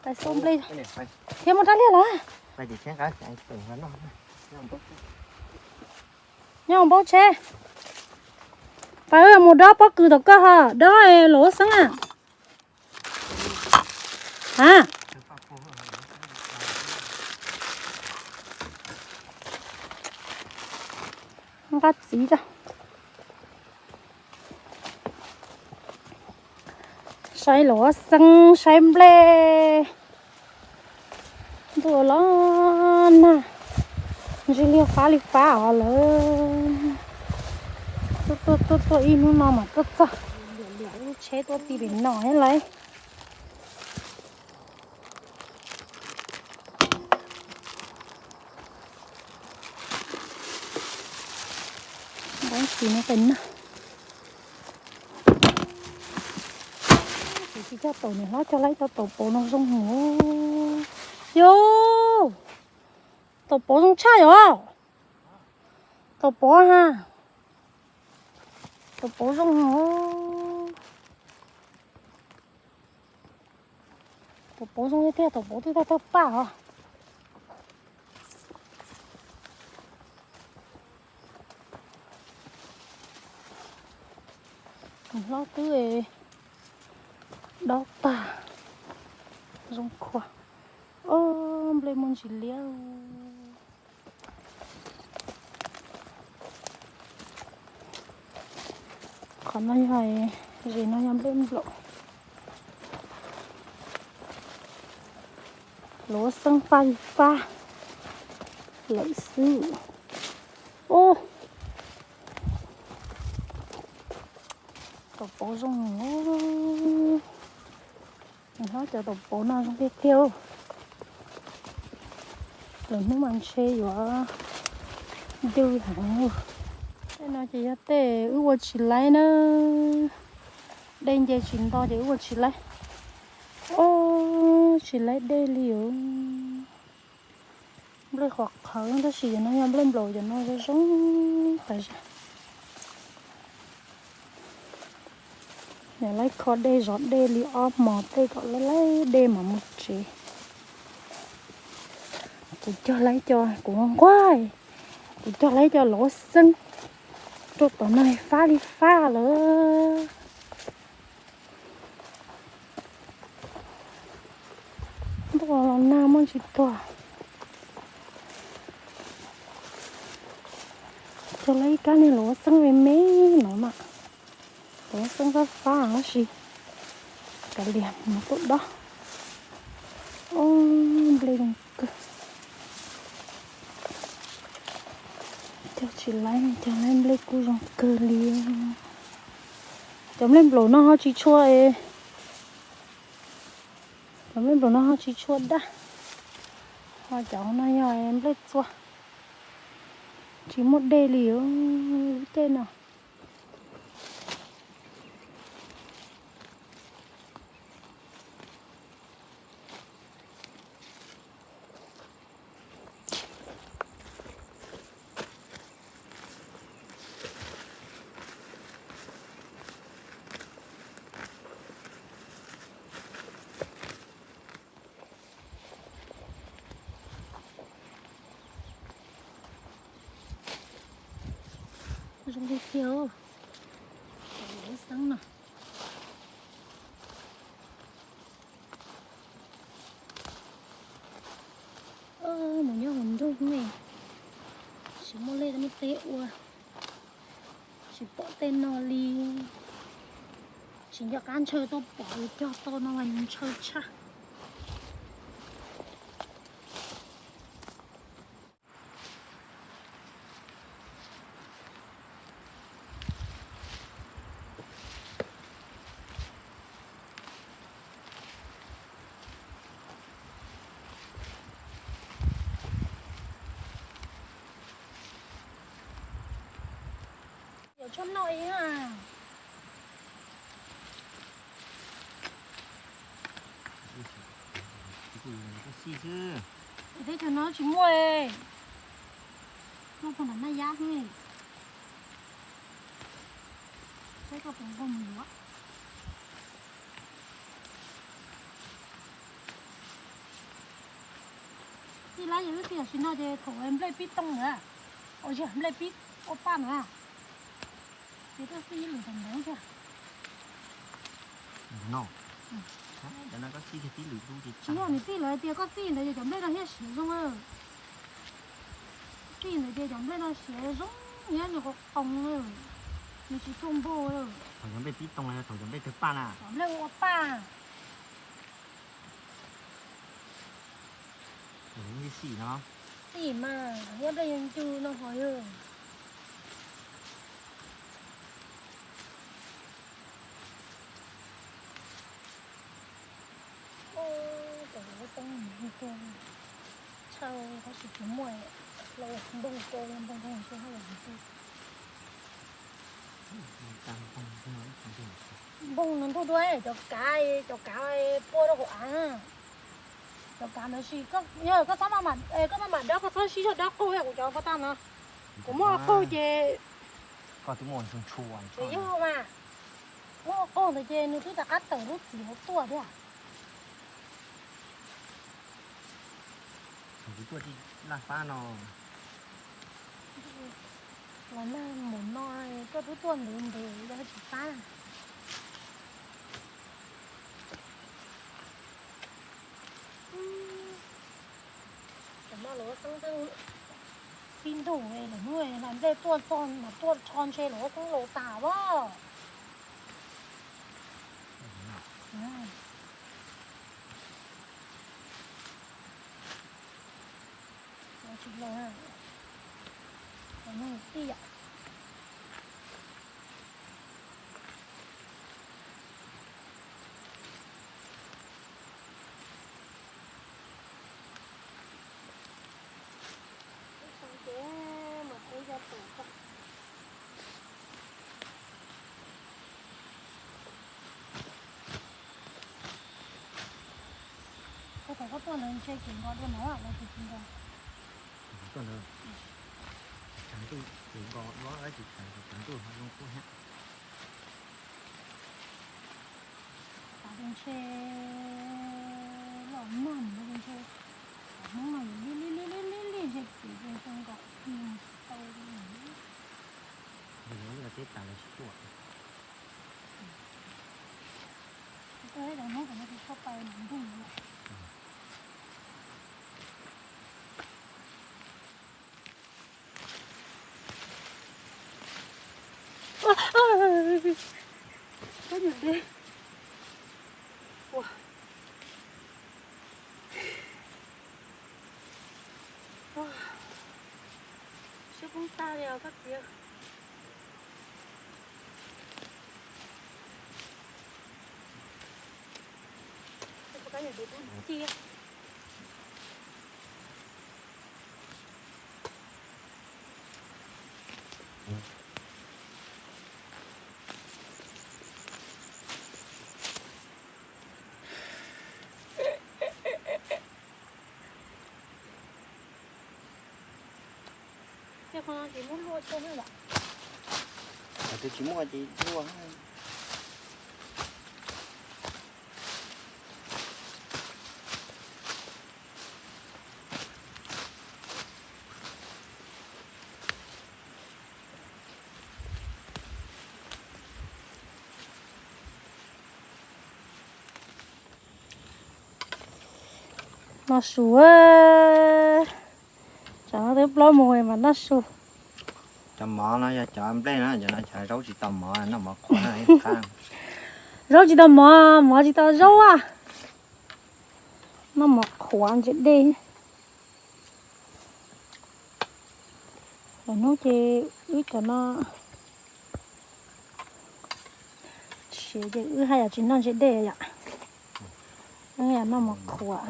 Pais xauj nplej thiab muaj rab liag los? Nyob hauv npauv tsheb. Pais mus dob pob kws tom koj ho, dob los ua xeeb na. A, nqa txiv tso. Saib los ua xeeb, saib nplej. Ntuj los nag, ntsig liag fab li fab os lawm. Tuaj tuaj tuaj tuaj ib hnub no mas tuaj txog. Liam liam lub tsheb tuaj ti pem no thiab lauj. Npab tsis no pem no. Kuv tsis coj taum, niam hlob coj laib cov taum pauv no zoo heev. Yus, taum pauv zoo tshaj yom. Taum pauv ha. Taum pauv zoo heev. Taum pauv zoo tiag, taum pauv twb tawg tawg paj os. Niam hlob twb dob tag, zoo khuav. Ob, nplej muaj ntsis liab. Qhov no yog, zem no yog nplej nplaum. Los ua xeeb fab li fab lawm xwb. Ub, taum pauv zoo. Niam hlob cov taum pauv no zoo tiag tiag. Lwm hnub mas ntshe yuav ncw heev. Tej no ces yog tej wb ua tsis laib na. Dej nce tsis nto ces wb ua tsis laib. Ub, tsis laib dej li os. Nplej qhuav qhawv tab sis cov no yog nplej nplaum, cov no zoo zoo tas zog. Yog laib kho dej zov dej li ob hmos tej kom laib laib dej mas mus tsev. Kuv cog laib cov, kuv nquag, kuv cog laib cov los ua xeeb rau tom no fab li fab lawm. Ntuj los nag muaj ntsis tuag. Cog laib ib kab niag los ua xeeb me me no mas, los ua xeeb fab fab tab sis kav liam mus tuaj dob. Ub, nplej zoo kawg. Cog tsis laib, cog laib nplej kuj zoo kawg li. Cov nplej nplaum no ho tsis tshua, cov nplej nplaum no ho tsis tshua daj. Ho cov no yog nplej txua, tsis muaj dej li lub caij no. Zoo li tiag, lub xeeb no. Mus nyob hauv nroog ne, tsis muaj liaj muaj teb ua, tsis pom tej no li. Tsis nco qab ntshaw tuaj pom yus cog tau no mas yus ntshaw tshaj. Yuav tshuaj noj ib na. Teb chaws no tsis muaj, muaj puag nram Naj Yab xwb. Saib koj puas nquag mus yuav. Lab yog wb xij tam sim no ces thaum nplej pib tooj ntawd, ua nplej pib ua paj ntawd, ces koj xij ib lwm tom ntawd thiab. Tsis yog, niam tij lawv tias koj xij ntawd ces cov nplej no thiaj siav zoo. Xij ntawd ces cov nplej no siav zoo, nws qos qoos, nws tsis tuaj npau. Thaum cov nplej pib tooj los yog thaum cov nplej tawg paj na? Cov nplej ua paj. Xij no, xij mas nyob nplej yog ncw no ho yog. Cov lawv xeeb tuaj tshaj tab sis tsis muaj hlau npog rau npog npog npog npog. Npog no ntuj dua cov kav, cov kav pua rau hauv av. Cov kav ntawd sis yog koj txhob, koj maj mam dob, koj txhob sib zog dob qaug kuv cov paj tag no. Kuv muab qaug ces, koj twb muaj ntshua ntshua, yog mas muab qaug ntawd ces nws twb rov qab tawm lub txiv hauv tuaj thiab. Kuv tuaj tij laj fab no. Los nag npaum no koj twb tuaj ntev ntev yog tsis fab. Tam no lawv xeeb tib ntus lawm hnub no nplej tuaj txog mas tuaj rho ntshe lawv xeeb laus tas as. Tsis los, tij yam. Koj thaum koj tuaj ntawd ntshe kev nkos dua no los tsis tsis nkos. Tuaj ntawd tshav ntuj kev nkos dua, tsis tshav ntuj ho zoo kuj heev. Xav tias ntshe los nag no ntshe cov Hmoob no yuav li li li li li ntshe kev zoo zoo nkaus tsis tau li. Yog lub teb tas lawv tsis tuaj. Tuaj ib cov Hmoob kom no tsis txhob pais nram nroog lawm. Koj nyuam dej. Ua, siab poob tag li os koj txiv. Koj nyuam dej dub ci. Tej qhov no ces muab luaj xwb na yom. Qhov twg tsis muaj ces luaj. Noj su, tsam no twb plaub moos mas noj su. Cov mov no yog cov nplej na, cov no cov zaub tsis tau mov, noj mov qhuav. Zaub tsis tau mov, mov tsis tau zaub a. Noj mov qhuav ntse dej. Lwm hnub ces wb cov no siav ces wb haj yam tsis noj ntse dej yom. Wb yam noj mov qhuav.